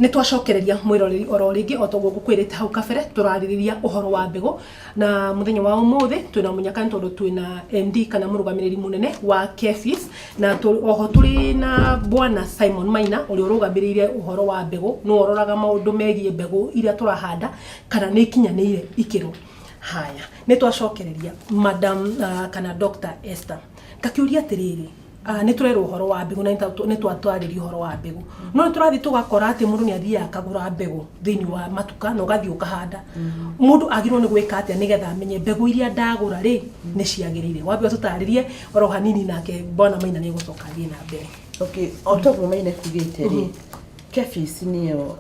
Nĩ twacokereria mwĩroreri oro rĩngĩ, o toguo ngũkwĩrĩte hau kabere, tũrarĩrĩria ũhoro wa mbegũ, na mũthenya wa ũmũthĩ twĩna mũnyaka nĩ tondũ twĩna MD kana mũrũgamĩrĩri mũnene wa KEPHIS, na oho tũrĩ na bwana Simon Maina ũrĩa ũrũgamĩrĩire ũhoro wa mbegũ, nĩwe ũroraga maũndũ megiĩ mbegũ iria tũrahanda kana nĩ ikinyanĩire ikĩro. Haya, nĩ twacokereria madam kana Dr. Esther, ngakĩũria atĩrĩrĩ, nĩ tũrerwo ũhoro wa mbegũ na nĩ twatwarĩria ũhoro wa mbegũ, no nĩ tũrathiĩ tũgakora atĩ mũndũ nĩ athiaga akagũra mbegũ thĩinĩ wa matuka na ũgathiĩ ũkahanda. Mũndũ agĩrĩirwo nĩ gwĩka atĩa nĩgetha amenye mbegũ iria ndagũra rĩ nĩ ciagĩrĩire? Wambe ũtũtarĩrie oro hanini, nake bwana Maina nĩ egũcoka athiĩ na mbere. Okay, o toguo Maina kugĩte rĩ, KEPHIS nĩyo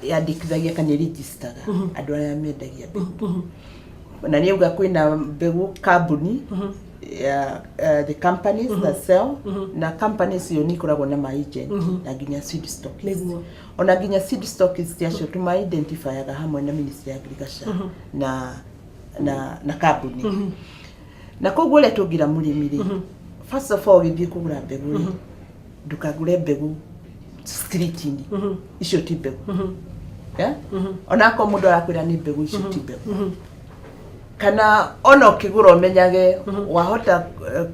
yandĩkithagia kana ĩregistaga andũ arĩa mendagia mbegũ, na nĩ auga kwĩna mbegũ kambuni ya the companies that sell, na companies iyo nĩ ikoragwo na ma agent na nginya seed stockists. Ona nginya seed stockists acio tũma identifyaga hamwe na Ministry ya Agriculture na kambuni. Na koguo ũrĩa tũngira mũrĩmi rĩ, first of all, ũgĩthiĩ kũgũra mbegũ rĩ, ndũkagũre mbegũ street-inĩ, icio ti mbegũ. Yeah? Ona akorwo mũndũ arakwĩra nĩ mbegũ, icio ti mbegũ. Kana ona ũkĩgũra, ũmenyage wahota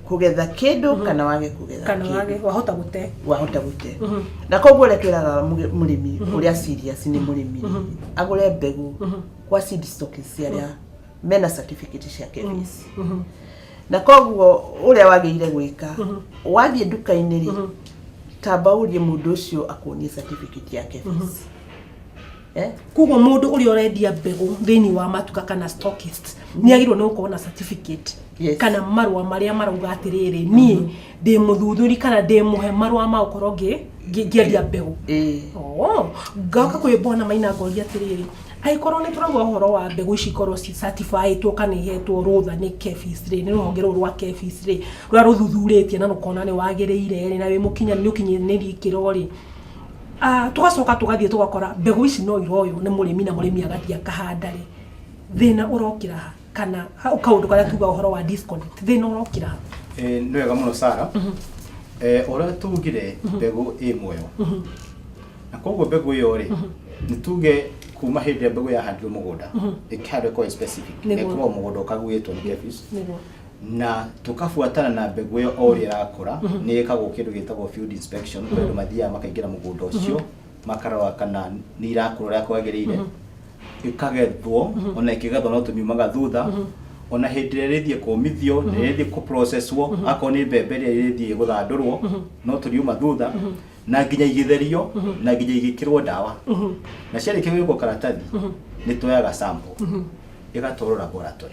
kũgetha kĩndũ kana wage kũgetha kana kĩndũ. Wage wahota gũte. Wahota gũte. Na koguo ũrĩa twĩraga mũrĩmi ũrĩa serious nĩ mũrĩmi rĩ, agũre mbegũ kwa seed stockists arĩa mena certificate cia KEPHIS. Na koguo ũrĩa wagĩrĩire gwĩka, wathiĩ nduka-inĩ rĩ, tamba ũrie mũndũ ũcio akuonie certificate ya KEPHIS. Eh? Koguo mũndũ ũrĩa ũrendia mbegũ thĩinĩ wa matuka kana stockist nĩ agĩrĩirwo nĩ gũkorwo na certificate kana marũa marĩa marauga atĩrĩrĩ, niĩ ndĩ mũthuthuri kana ndĩ mũhe marũa ma gũkorwo ngĩendia mbegũ. Oh, ngoka kwĩ bwana Maina ngoria atĩrĩrĩ, angĩkorwo nĩ tũrauga ũhoro wa mbegũ ici ikorwo ci certified kana ihetwo rũtha nĩ KEPHIS rĩ, nĩ rũhonge rũrũ rwa KEPHIS rĩ, rũrĩa rũthuthurĩtie na rũkona nĩ wagĩrĩire rĩ, na wĩ mũkinyanĩru, nĩ ũkinyanĩirie ikĩro rĩ, tũgacoka tũgathiĩ tũgakora mbegũ ici no iroywo nĩ mũrĩmi na mũrĩmi agathiĩ akahanda rĩ, thĩna ũrokĩra ha? Kana kaũndũ karĩa tuga ũhoro wa disconnect, thĩna ũrokĩra ha? Nĩ wega mũno, Sara. Ũrĩa tugire, mbegũ ĩ muoyo, na koguo mbegũ ĩyo rĩ, nĩ tuge kuma hĩndĩ ĩrĩa mbegũ yahandirwo mũgũnda, ĩkĩhandwo ĩkorwo ĩ specific, ĩkorwo mũgũnda ũkaguĩtwo nĩ KEPHIS, na tũkabuatana na mbegũ ĩyo o ũrĩa ĩrakũra. Nĩ ĩkagwo kĩndũ gĩtagwo field inspection, kũrĩ andũ mathiaga makaingĩra mũgũnda ũcio, makarora kana nĩ irakũra ũrĩa kwagĩrĩire, ĩkagethwo. Ona ĩkĩgethwo no tũmiumaga thutha, ona hĩndĩ ĩrĩa ĩrĩthiĩ kũmithio, na ĩrĩthiĩ kũprocesswo, akorwo nĩ mbembe ĩrĩa ĩrĩthiĩ gũthandũrwo, no tũriuma thutha, na nginya igĩtherio, na nginya igĩkĩrwo ndawa. Na ciarĩkia gwĩkwo karatathi, nĩ tuoyaga sample ĩgatwarwo laboratory,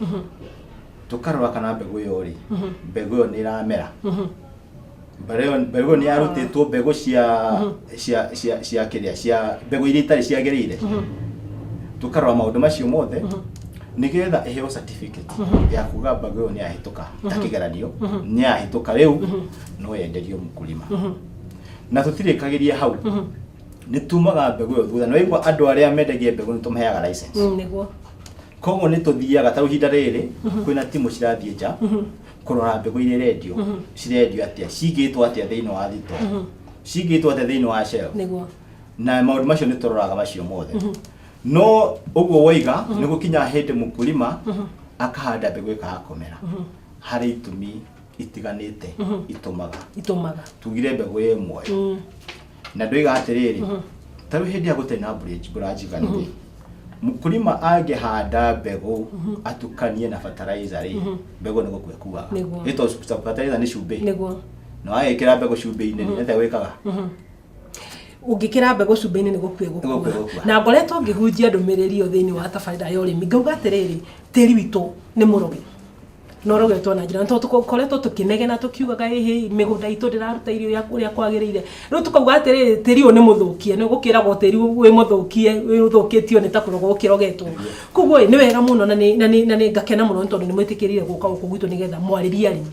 tũkarora kana mbegũ ĩyo rĩ, mbegũ ĩyo nĩ ĩramera, mbegũ ĩyo nĩ yarutĩtwo mbegũ cia kĩrĩa, cia mbegũ iria itarĩ ciagĩrĩire. Tũkarora maũndũ macio mothe nĩgetha ĩheo certificate ya kuga mbegũ ĩyo nĩ yahĩtũka ta kĩgeranio, nĩ yahĩtũka, rĩu no yenderio mũkulima. Na tũtirĩkagĩria hau, nĩ tumaga mbegũ ĩyo thutha. Nĩ waigua andũ arĩa mendagia mbegũ nĩ tũmaheaga license. Koguo nĩ tũthiaga, ta ihinda rĩrĩ kwĩna timu cirathiĩ nja kũrora mbegũ iria irendio, cirendio atĩa, cigĩtwo atĩa thĩinĩ wa thito, cigĩtwo atĩa thĩinĩ wa shelf. Na maũndũ macio nĩ tũroraga macio mothe. No ũguo woiga, nĩ gũkinya hĩndĩ mũkulima akahanda mbegũ ĩkaga kũmera. Harĩ itũmi itiganĩte itũmaga. Itũmaga. Tugire mbegũ ĩ muoyo, na ndoiga atĩrĩrĩ, ta rĩu hĩndĩ ĩrĩa gũtarĩ na mbura njiganu rĩ, mũkulima angĩhanda mbegũ atukanie na fertilizer rĩ, mbegũ nĩ gũkua ĩkuaga. Nĩ tondũ fertilizer nĩ cumbĩ. Na wagĩkĩra mbegũ cumbĩ-inĩ rĩ, nĩatĩa gwĩkaga? Ũngĩkĩra mbegũ cumbĩ-inĩ, nĩ gũkua. Nĩ gũkua. Gũkua. Ĩgũkua. Na ngoretwo ngĩhunjia ndũmĩrĩri ĩyo thĩinĩ wa tabarĩra ya ũrĩmi, ngauga atĩrĩrĩ, tĩri witũ nĩ mũroge na ũrogetwo na njĩra, tondũ tũkoretwo tũkĩnegena tũkiugaga ĩhĩ, mĩgũnda itũ ndĩraruta irio ũrĩa kwagĩrĩire. Rĩu tũkauga atĩrĩrĩ, tĩri ũyũ nĩ mũthũkie. Nĩ gũkĩragwo tĩri wĩ mũthũkie, wĩ ũthũkĩtio nĩ ta kũrogwo ũkĩrogetwo. Koguo ĩ, nĩ wega mũno na nĩ ngakena mũno nĩ tondũ nĩ mwĩtĩkĩrire gũka gũkũ gwitũ nĩgetha mwarĩrie arĩmi,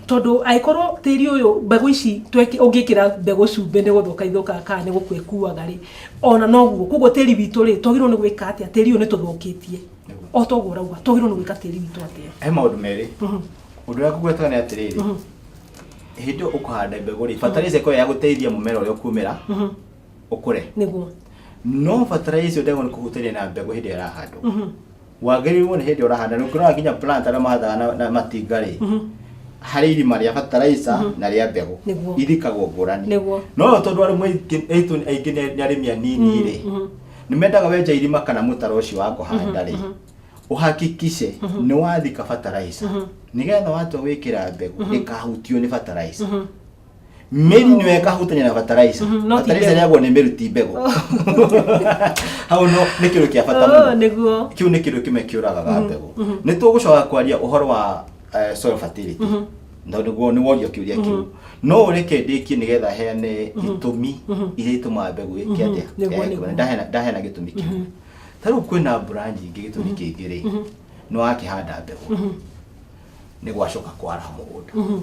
tondũ angĩkorwo tĩri ũyũ, mbegũ ici ũngĩkĩra mbegũ cumbĩ nĩ gũthũka ithũkaga kana nĩ gũkua ĩkuaga rĩ, ona noguo. Koguo tĩri witũ rĩ, twagĩrĩirwo nĩ gwĩka atĩa? Tĩri ũyũ nĩ tũthũkĩtie o toguo ũrauga, twagĩrĩirwo nĩ gwĩka tĩri witũ atĩa? He maũndũ merĩ. Ũndũ ũrĩa ngũgwetaga nĩ atĩrĩrĩ, hĩndĩ ĩyo ũkũhanda mbegũ rĩ, fertilizer ĩkoragwo ya gũteithia mũmera ũrĩa ũkumĩra ũkũre. No fertilizer ndagwo nĩ kũhutania na mbegũ hĩndĩ ĩrĩa ĩrahandwo. Wagĩrĩirwo nĩ hĩndĩ ĩrĩa ũrahanda, nĩ ũkĩrora nginya plant arĩa mahandaga na matinga rĩ, harĩ irima rĩa fertilizer na rĩa mbegũ. Ithikagwo ngũrani. No tondũ arĩmi aitũ aingĩ nĩ arĩmi anini rĩ, nĩ mendaga wenja irima kana mũtaro ũcio wa kũhanda rĩ, ũhakikice nĩ wathika fertilizer, nĩgetha watua gwĩkĩra mbegũ ndĩkahutio nĩ fertilizer. Mĩri nĩyo ĩkahutania na fertilizer. No ti Fertilizer mbegũ. ĩrĩagwo nĩ mĩri, ti mbegũ. Hau no nĩ kĩndũ kĩa bata mũno. Kĩu nĩ kĩndũ kĩmwe kĩũragaga mbegũ. Nĩ tũgũcoka kwaria ũhoro wa soil fertility, tondũ nĩguo nĩ worio kĩũria kĩu. No ũreke ndĩkie nĩgetha heane itũmi iria itũmaga mbegũ ĩke atĩa? Yage kũmera. Ndaheana gĩtũmi kĩmwe. Ta rĩu kwĩna mbura nyingĩ, gĩtũmi kĩngĩ rĩ, nĩ wakĩhanda mbegũ, nĩ gwacoka kwaraha mũgũnda.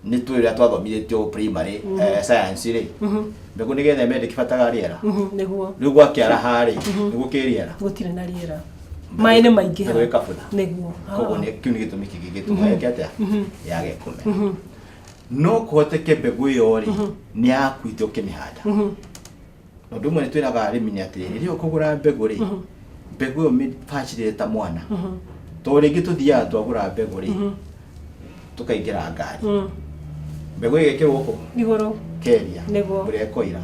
Nĩ tũĩ ũrĩa twathomithĩtio primary science rĩ, mbegũ nĩgetha ĩmere ndĩkĩbataraga rĩera. Rĩu gwakĩaraha rĩ, nĩ gũkĩrĩ rĩera? Gũtirĩ na rĩera, maĩ nĩ maingĩha. Mbegũ ĩkabutha. Koguo kĩu nĩ gĩtũmi kĩngĩ gĩtũmaga ĩke atĩa? Yage kũmera. No kũhoteke mbegũ ĩyo rĩ, nĩ yakuĩte ũkĩmĩhanda. Na ũndũ ũmwe nĩ twĩraga arĩmi nĩ atĩrĩrĩ, rĩrĩa ũkũgũra mbegũ rĩ, mbegũ ĩyo mĩbacĩrĩre ta mwana. Tondũ rĩngĩ tũthiaga twagũra mbegũ rĩ, tũkaingĩra ngari, mbegũ ĩgekĩrwo kũ? Igũrũ. Keria. Mbura ĩkoira.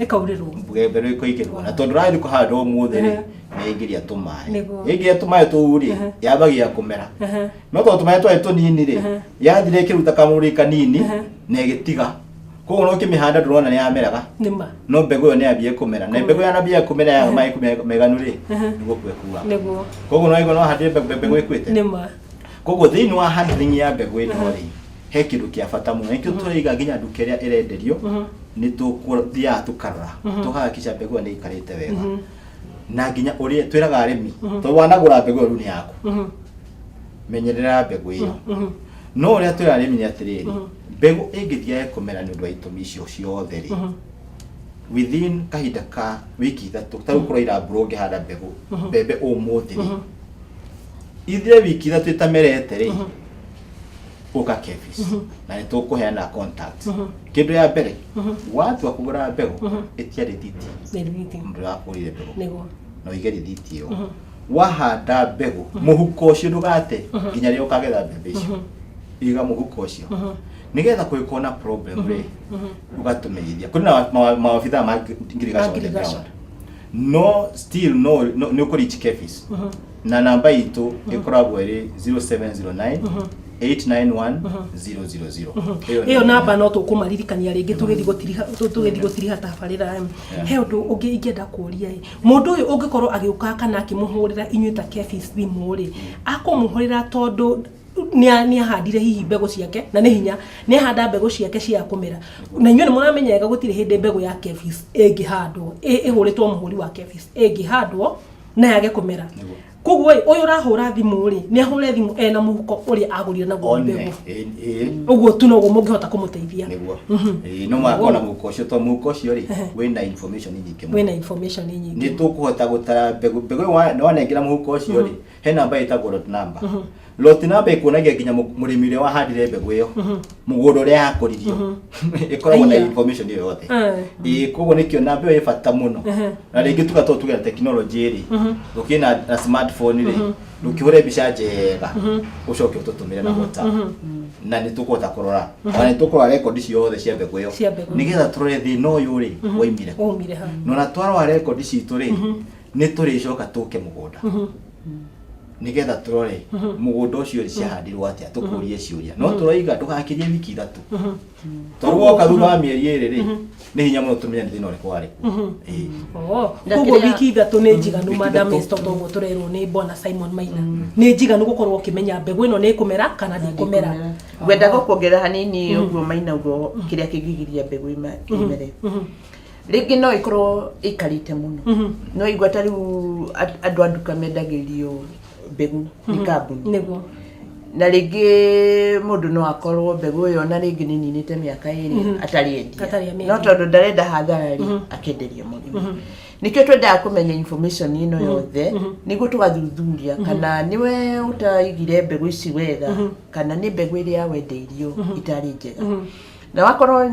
Ĩkaurĩrwo. Mbegũ ĩkoigĩrwo, na tondũ ũrathiĩ kũhanda ũmũthĩ rĩ, nĩ yaingĩria tũmaĩ. Yaingĩria tũmaĩ tũu rĩ, yambagia kũmera. No tondũ tũmaĩ twarĩ tũnini rĩ, yathire ĩkĩruta kamũrĩ kanini na ĩgĩtiga. Koguo no ũkĩmĩhanda ndũrona nĩ yameraga. Nĩma. No mbegũ ĩyo nĩ yambie kũmera, na mbegũ yanambia kũmera yaga maĩ maiganu rĩ, nĩ gũkua ĩkuaga. Koguo no waigua no wahandire mbegũ ĩkuĩte. Koguo thĩinĩ wa handling ya mbegũ ĩno rĩ, he kĩndũ kĩa bata mũno, nĩkĩo tũraiga nginya nduka ĩrĩa ĩrenderio nĩ tũthiaga tũkarora, tũkahakica mbegũ ĩyo nĩ ĩikarĩte wega. Na nginya ũrĩa twĩraga arĩmi, tondũ wanagũra mbegũ ĩyo rĩu nĩ yaku, menyerera mbegũ ĩyo. No ũrĩa twĩra arĩmi nĩ atĩrĩrĩ, mbegũ ĩngĩthiĩ yage kũmera nĩ ũndũ wa itũmi icio ciothe rĩ, within kahinda ka wiki 3, ta rĩu kũraira mbura, ũngĩhanda mbegũ mbembe ũmũthĩ rĩ, ithire wiki 3 ĩtamerete rĩ, ũka KEPHIS na nĩ tũkũheana contact. Kĩndũ ya mbere, watua kũgũra mbegũ, ĩtia rĩthiti. Nĩ rĩthiti. Mũndũ wakũrire mbegũ na ũige rĩthiti ĩyo. Wahanda mbegũ, mũhuko ũcio ndũgate nginya rĩrĩa ũkagetha mbembe icio. Iga mũhuko ũcio nĩgetha kũngĩkorwo na problem rĩ, ũgatũmenyithia. Kũrĩ na maobithaa ma ngirigaca on the Ngirigaca. ground, no still no nĩ ũkũ reach KEPHIS, na namba itũ ĩkoragwo ĩrĩ 0709 891 000. Ĩyo nĩyo namba no tũkũmaririkania rĩngĩ tũgĩthiĩ gũtiriha tabarĩra. He ũndũ ũngĩ ingĩenda kũũria ĩ, mũndũ ũyũ ũngĩkorwo agĩũka kana akĩmũhũrĩra inyuĩ ta KEPHIS thimũ rĩ, akũmũhũrĩra tondũ nĩ ahandire hihi mbegũ ciake, na nĩ hinya nĩ ahanda mbegũ ciake cia kũmera, na inyuĩ nĩ mũramenya wega gũtirĩ hĩndĩ mbegũ ya KEPHIS ĩngĩhandwo ĩhũrĩtwo mũhũri wa KEPHIS ĩngĩhandwo na yage kũmera. Koguo ĩ, ũyũ ũrahũra thimũ rĩ, nĩ ahũre thimũ ena mũhuko ũrĩa agũrire naguo One mbegũ. Ĩ. Ũguo tu noguo mũngĩhota kũmũteithia. Nĩguo. Ĩ, no makorwo na mũhuko ũcio, tondũ mũhuko ũcio rĩ, wĩna information nyingĩ mũno. Wĩna information nyingĩ. Nĩ tũkũhota gũtara mbegũ ĩyo wanengera mũhuko ũcio rĩ, he namba ĩtagwo lot number. Lot number ĩkuonagia nginya mũrĩmi ũrĩa wahandire mbegũ ĩyo, mũgũnda ũrĩa yakũririo, ĩkoragwo na Aya. information ĩyo yothe. Ĩĩ, koguo nĩkĩo namba ĩyo ĩ bata mũno. Na rĩngĩ tuga to tuge na technology rĩ, ũkĩ na smartphone rĩ, ndũkĩhũre mbica njega, ũcoke ũtũtũmĩre na WhatsApp, na nĩ tũkũhota kũrora, ona nĩ tũkũrora rekondi ciothe cia mbegũ ĩyo, Cia mbegũ. nĩgetha tũrore thĩna ũyũ rĩ waimire kũ. Waumire ha? Na ona twarora rekondi citũ rĩ, nĩ tũrĩcoka tũke mũgũnda nĩgetha tũrore mũgũnda ũcio rĩ, ciahandirwo atĩa, tũkũrie ciũria. No tũroiga ndũgakĩrie wiki 3, tondũ woka thutha wa mĩeri 2 rĩ, nĩ hinya mũno tũmenye nĩ thĩna ũrĩkũ warĩ kuo. Ĩĩ. Oh, Na koguo wiki 3 nĩ njiganu. Wiki Madam 3. Esther, toguo tũrerwo nĩ bwana Simon Maina, nĩ njiganu gũkorwo ũkĩmenya mbegũ ĩno nĩ ĩkũmera kana ndĩkũmera. Ngwendaga kuongerera hanini ũguo Maina, ũguo kĩrĩa kĩngĩgiria mbegũ ĩmere, rĩngĩ no ĩkorwo ĩikarĩte mũno. No igua ta rĩu andũ a nduka mendagĩrio mbegũ nĩ kambuni. Na rĩngĩ mũndũ no akorwo mbegũ ĩyo na rĩngĩ nĩ ninĩte mĩaka 2 atarĩ endia. Atarĩ amĩendia. No tondũ ndarenda hathara rĩ, akenderia mũrĩmi. Nĩkĩo twendaga kũmenya information ĩno yothe, nĩguo tũgathuthuria kana nĩwe ũtaigire mbegũ ici wega, kana nĩ mbegũ ĩrĩa wendeirio itarĩ njega. Na wakorwo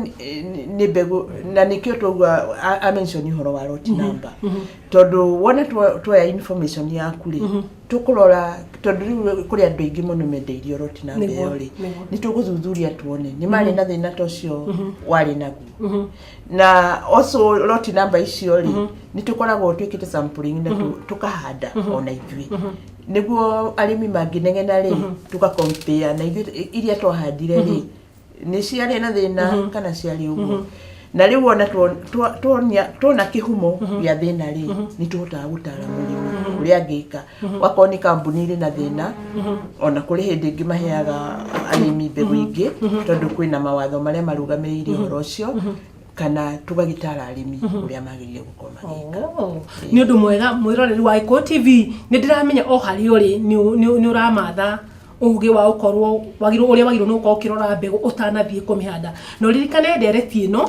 nĩ mbegũ, na nĩkĩo twaugua a mention ũhoro wa lot number, tondũ wona tuoya information yaku rĩ, tũkũrora, tondũ rĩu kũrĩ andũ aingĩ mũno mendeirio lot number ĩyo rĩ, nĩ tũgũthuthuria tuone nĩ marĩ na thĩna ta ũcio warĩ naguo. Na also lot number icio rĩ, nĩ tũkoragwo twĩkĩte sampling na tũkahanda ona ithuĩ, nĩguo arĩmi mangĩnegena rĩ, tũka compare na ithuĩ iria twahandire rĩ, nĩ ciarĩ na thĩna kana ciarĩ ũguo. Na rĩu ona tuona kĩhumo gĩa thĩna rĩ, nĩ tũhotaga gũtara mũrĩmi ũrĩa angĩka. Wakorwo nĩ kambuni ĩrĩ na thĩna, ona kũrĩ hĩndĩ ĩngĩ maheaga arĩmi mbegũ ingĩ, tondũ kwĩna mawatho marĩa marũgamĩrĩire ũhoro ũcio, kana tũgagĩtara arĩmi ũrĩa magĩrĩire gũkorwo magĩka. Oh, nĩ ũndũ mwega. Mwĩroreri wa Gĩkũyũ TV, nĩ ndĩramenya o harĩa ũrĩ nĩ ũramatha ũgĩ wa ũkorwo wagĩrĩirwo ũrĩa wagĩrĩirwo nĩ gũkorwo ũkĩrora mbegũ ũtanathiĩ kũmĩhanda. Na ũririkane ndereti ĩno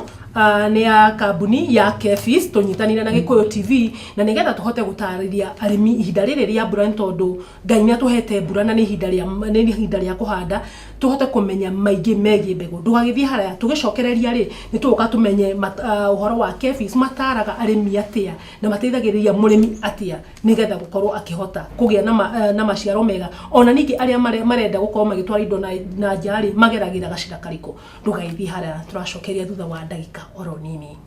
nĩ ya kambuni ya Kefis, tũnyitanĩire na Gĩkũyũ TV, na nĩgetha tũhote gũtarĩria arĩmi ihinda rĩrĩ rĩa mbura, nĩ tondũ Ngai nĩ atũhete mbura na nĩ ihinda rĩa kũhanda, tũhote kũmenya maingĩ megiĩ mbegũ. Ndũgagĩthiĩ haraya, tũgĩcokereria rĩ, nĩ tũgũka tũmenye ũhoro wa Kefis, mataraga arĩmi atĩa na mateithagĩrĩria mũrĩmi atĩa nĩgetha gũkorwo akĩhota kũgĩa na maciaro mega. Ona ningĩ arĩa marenda gũkorwo magĩtwara indo na nja rĩ, mageragĩra gacĩra karĩkũ? Ndũgagĩthiĩ haraya, tũracokeria thutha wa ndagĩka oro nini.